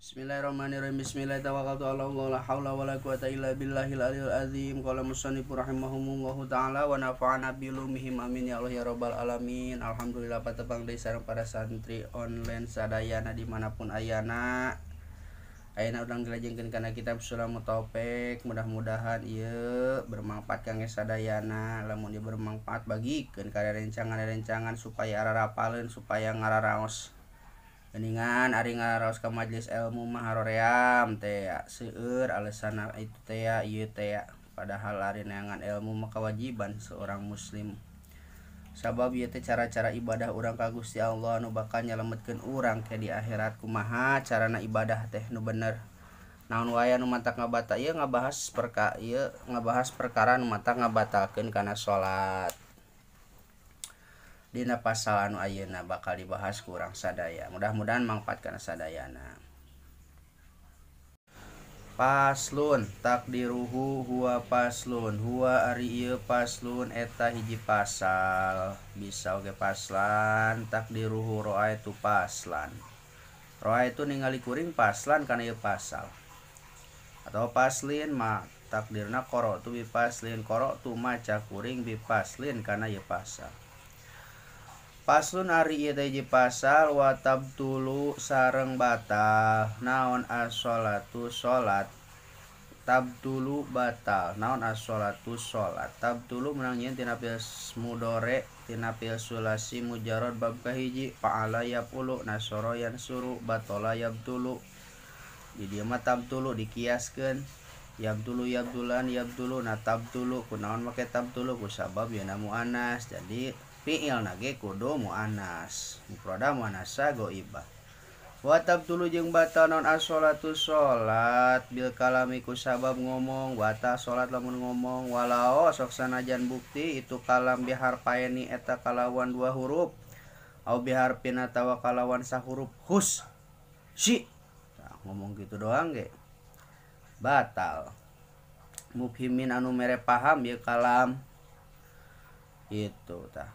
Bismillahirrahmanirrahim. Bismillahirrahmanirrahim. La haula wala quwata illa billahil aliyil azim. Qala musannif rahimahumullahu taala wa nafa'ana bi ulumihim, amin ya Allah ya rabbal alamin. Alhamdulillah patepang deui sareng para santri online sadayana dimanapun ayana. Ayeuna urang dilajengkeun kana kitab Sulamut Taufik. Mudah-mudahan ieu bermanfaat kangge sadayana. Lamun ieu bermanfaat bagikeun ka rerencangan-rerencangan supaya ararapaleun, supaya ngararaos. Geningan ari ngaraos ka majelis ilmu mah haroream teh ya, seueur alesana itu teh ya, ieu teh ya. Padahal ari neangan ilmu mah kewajiban seorang muslim. Sabab ieu teh cara-cara ibadah urang ka Gusti Allah nu bakal nyalametkeun urang ke di akhirat. Kumaha carana ibadah teh nu bener? Naon wae anu matak ngabata ieu ngabahas perka ieu ngabahas perkara nu matak ngabatalkeun kana salat. Dina pasal anu ayeuna bakal dibahas ku urang sadaya. Mudah-mudahan mangfaat kana sadayana. Paslun takdiruhu huwa paslun huwa ari ieu paslun eta hiji pasal. Bisa oge paslan takdiruhu roa itu paslan. Roa itu ningali kuring paslan kana ieu pasal. Atau paslin ma takdirna qara tu bi paslin, qara tu maca kuring bi paslin kana ieu pasal. Paslun ari ieu teh hiji pasal wa tabtulu sareng batal naon as-sholatu salat. Tabtulu batal naon as-sholatu salat. Tabtulu menang nyieun tina fi'il mudhari tina fi'il sulasi mujarrad bab kahiji fa'ala yaf'ulu nasara yansuru batala yabtulu. Di dieu mah tabtulu dikiaskeun yabtulu yabtulan yabtulu na tabtulu kunaon make tabtulu kusabab yeuna muannas. Jadi fi'il nage kudu muannas, mufrada muannasa ghaibah. Wa tabtulu jeung batal naon as-sholatu salat bil kalami ku sabab ngomong, batal salat lamun ngomong walau sok sanajan bukti itu kalam biharpaeni eta kalawan dua huruf au biharpin atawa kalawan sahuruf hus si. Nah, ngomong gitu doang ge batal. Mufhimin anu mere paham ieu kalam itu tah.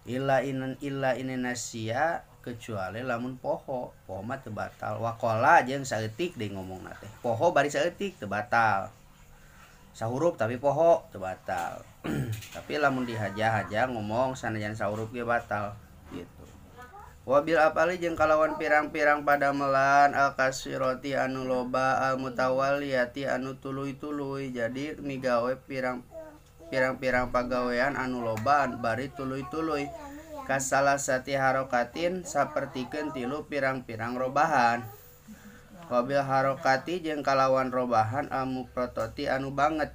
Illa inan illa innasia kecuali lamun poho, poho mah teu batal. Waqala jeung saeutik deui ngomongna teh. Poho bari saeutik teu batal. Sahurup tapi poho teu batal. Tapi lamun dihaja-haja ngomong sanajan sahurup ge batal gitu. Wabil afali jeung kalawan pirang-pirang padamelan al kasirati anu loba al mutawaliyati anu tuluy-tuluy. Jadi migawe pirang-pirang pagawean anu loba bari tuluy-tuluy kasalasati harokatin sapertikeun tilu pirang-pirang robahan. Wabil harokati jeung kalawan robahan al mufradati anu banget.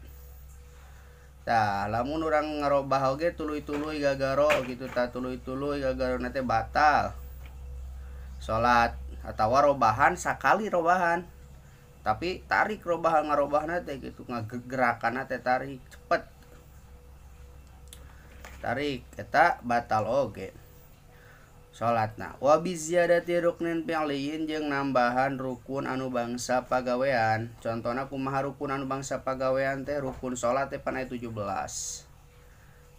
Tah lamun urang ngarobah oge tuluy-tuluy gagaro gitu tah, tuluy-tuluy gagaro teh batal salat. Atawa robahan sakali robahan tapi tarik robahan ngarobahna teh gitu, ngagerakanna teh tarik cepet tarik eta batal oge salatna. Wa bi ziyadati ruknin fi'liyin jeung nambahan rukun anu bangsa pagawean. Contona kumaha rukun anu bangsa pagawean teh? Rukun salat teh pan aya 17.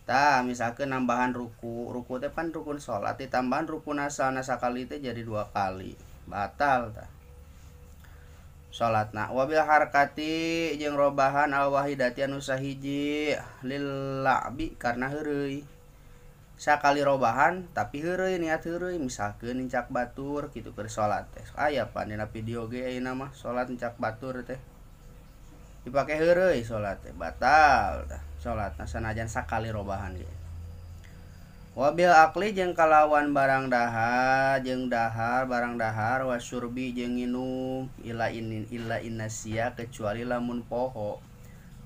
Tah misalkeun nambahan ruku, ruku teh pan rukun salat ditambahan rukun asalna sakali teh jadi dua kali, batal tah salatna. Wabil harkati jeung robahan al wahidati anu sahiji lil la'bi karena heureuy. Sakali robahan tapi heureuy niat heureuy, misalkeun nincak batur kitu keur salat teh. Aya pan dina video ge ayeuna mah salat nincak batur teh dipake heureuy salat teh batal tah salatna sanajan sakali robahan ge. Wabil akli jeung kalawan barang dahar jeung dahar barang dahar wasurbi jeung nginum ila inin illa innasia kecuali lamun poho.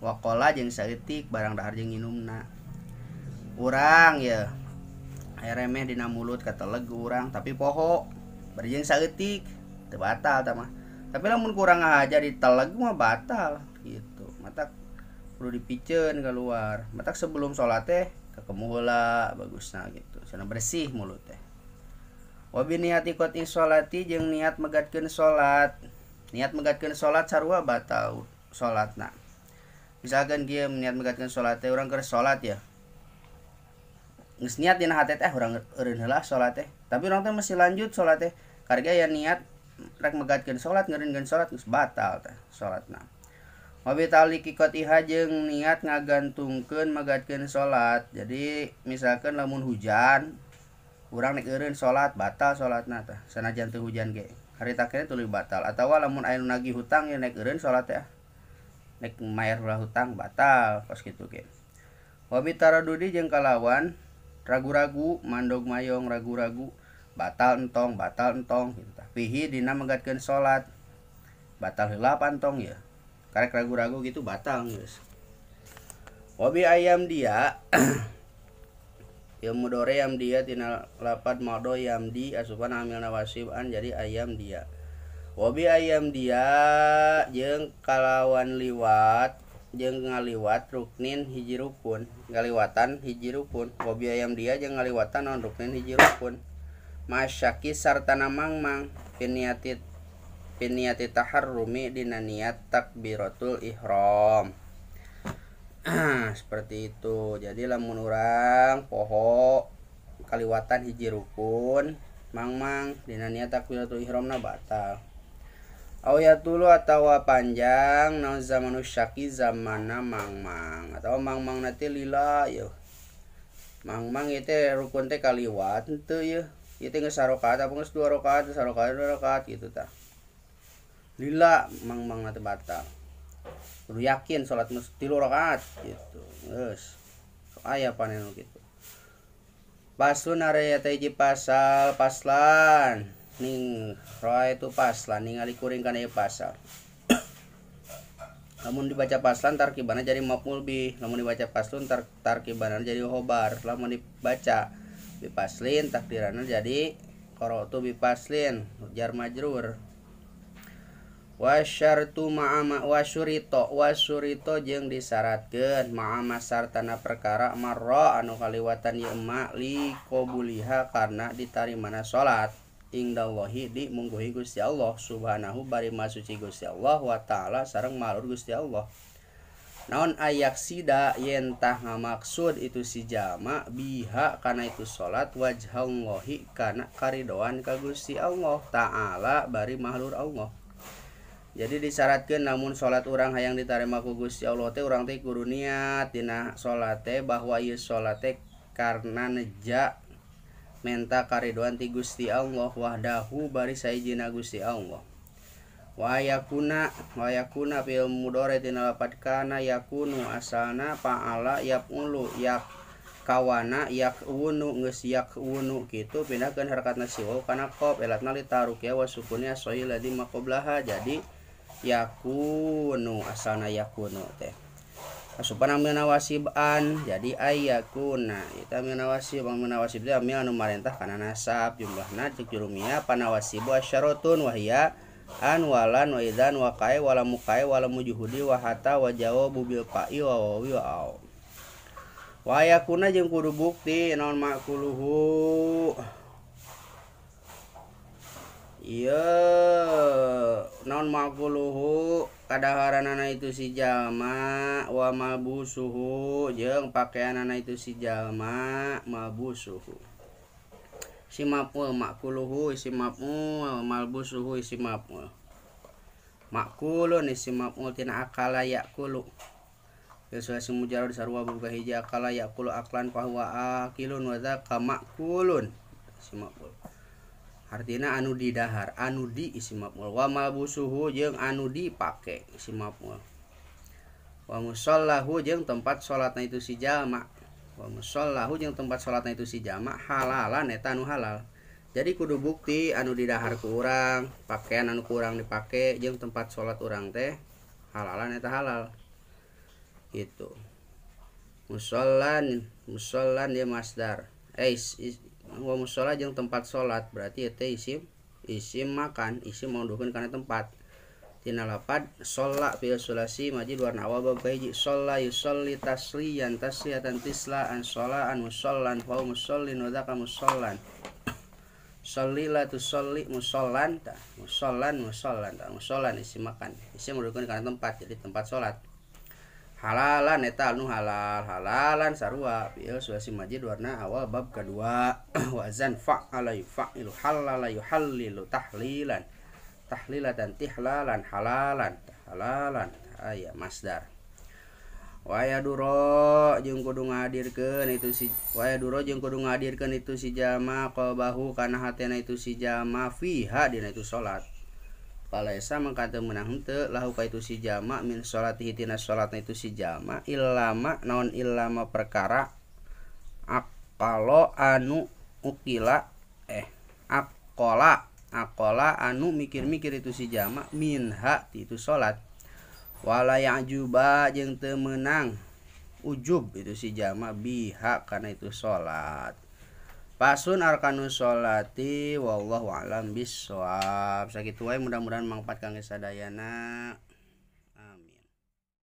Waqala jeung saeutik barang dahar jeung nginumna. Urang ya remeh dina mulut kateleg urang tapi poho bari jeung saeutik teu batal tah mah. Tapi lamun kurang aja diteleg mah batal gitu. Matak kudu dipiceun keluar. Matak sebelum salat teh kekemu heula bagusna gitu. Sana bersih mulut teh. Wa bi niati qati sholati jeung niat megatkeun salat. Niat megatkeun salat sarua batal salatna. Misalkan kieu niat megatkeun salat teh urang keur salat ya. Geus niat dina hate teh urang eureun heula salat teh. Tapi urang teh masih lanjut salat teh. Karga ya niat rek megatkeun salat ngeureunkeun salat geus batal tah salatna. Wa bi ta'liqi qatiha jeung niat ngagantungkeun megatkeun salat. Jadi misalkan lamun hujan urang nek eureun salat batal salatna tah sanajan teu hujan ge. Harita kene tuluy batal. Atawa lamun aya nu nagih hutang ye nek eureun salat teh nek mayar heula hutang batal kos kitu ge. Wa bi taradudi jeung kalawan ragu-ragu mandog mayong ragu-ragu batal entong gitu tah. Fihi dina megatkeun salat batal heula pantong ya. Karek ragu-ragu gitu batal geus. Wa bi ayam dia ilmu dore yam dia tina lapad mado yam di asupan amil nawasiban jadi ayam dia. Wa bi ayam dia jeung kalawan liwat jeung ngaliwat ruknin hiji rukun ngaliwatan hiji rukun. Wa bi ayam dia jeung ngaliwatan non ruknin hiji rukun. Masyaki sartana mangmang piniati taharrumi dina niat takbiratul ihram. Seperti itu. Jadi lamun urang poho kaliwatan hiji rukun mangmang dina niat takbiratul ihramna batal. Aw yatulu atawa panjang naon zamanus syaki zamana mangmang atawa mangmang nanti lila yeuh. Mangmang ieu teh rukun teh kaliwat henteu yeuh. Ieu teh geus sarakaat apa geus 2 rakaat, sarakaat 2 rakaat gitu tah. Lila mangmang nanti batal. Kudu yakin salat geus 3 rakaat gitu. Geus. Sok aya panen gitu. Paslon area teh hiji pasal paslan ning roa itu paslan ningali kuring kana ieu pasal. Lamun dibaca paslan tarkibana jadi maf'ul bih, lamun dibaca paslon tarkibana jadi khobar, lamun dibaca bipaslin takdirana jadi qara'tu bipaslin jar majrur. Wasyartu ma'a wasyurito wasyurito jeung disyaratkeun ma'a masartana perkara marra anu kaliwatan ieu ma li qabuliha karena ditarimana salat indallahi di mungguhi Gusti Allah subhanahu bari masuci Gusti Allah wa ta'ala sareng malur Gusti Allah. Naon ayak sida yen tah ngamaksud itu si jalma biha kana itu salat wajhallahi kana karidoan ka Gusti Allah ta'ala bari mahlur Allah. Jadi disyaratkeun lamun salat urang hayang ditarima ku Gusti Allah teh urang teh kudu niat dina salat teh bahwa ieu salat teh karena neja menta karidoan ti Gusti Allah wahdahu bari saijina Gusti Allah. Wa yakuna fil mudhari tina lapat kana yakunu asalna fa'ala yaf'ulu yak kawana yakunu geus yakunu kitu pindahkeun harakatna si waw kana qaf elatna li tarukiya wa sukunnya sahih ladzi maqablaha jadi yakunu asalna yakunu teh asupan amil nawasiban jadi ayakuna eta amil nawasib teh amil anu marentah kana nasab jumlahna cek jurumia panawasibu asyaratun wahia an walan wa idzan wa kai wala mukai wala mujuhudi wa hata wa jawabu bil fa'i wa wawi wa au. Wa yakuna jeung kudu bukti naon makuluhu ieu naon makuluhu kadaharanana itu si jalma wa malbusuhu jeung pakaianana itu si jalma malbusuhu si maf'ul makuluhu isim maf'ul malbusuhu isim maf'ul makulun isim maf'ul tina akala yakulu sesuai mujarrad sarua boga hiji akala yakulu aklan fahuwa akilun wa dzaka makulun isim maf'ul artina anu didahar anu di isim maf'ul wa malbusuhu jeung anu dipake isim maf'ul wa musallahu jeung tempat salatna itu si jalma wa musallahu jeung tempat salatna itu si jalma halalan eta anu halal. Jadi kudu bukti anu didahar ku urang, pakaian anu kurang dipake jeung tempat salat urang teh halalan eta halal. Gitu. Musallan, musallan dia masdar. Wa musalla jeung tempat salat berarti eta isim isim makan, isim maunduhkeun kana tempat. Tina lapad sholla fil sulasi majid warna awal bab kahiji sholla yusolli tasliyan tasliyatan tislaan sholaan musollan fa musallin wa dzaka musollan sholli la tusolli musollan ta musollan musollan ta musollan isim makan isim maunduhkeun kana tempat jadi tempat salat halalan eta anu halal halalan sarua fi'il sulasi majid warna awal bab kedua wazan fa'ala yufa'ilu halala yuhallilu tahlilan tahlilatan tihlalan halalan halalan aya masdar. Waya duro jeung kudu ngadirkeun itu si waya duro jeung kudu ngadirkeun itu si jalma qalbahu kana hatena itu si jalma fiha dina itu salat. Palaisa mangka teu meunang henteu lahu ka itu si jalma min salatihi tina salatna itu si jalma illama naon illama perkara aqala anu ukila aqala aqala anu mikir-mikir itu si jalma minha ti itu salat. Wala ya'juba jeung teu meunang ujub itu si jalma biha kana itu salat. Pasun arkanus sholati wallahu a'lam bissawab. Sakitu wae mudah-mudahan mangfaat kangge sadayana.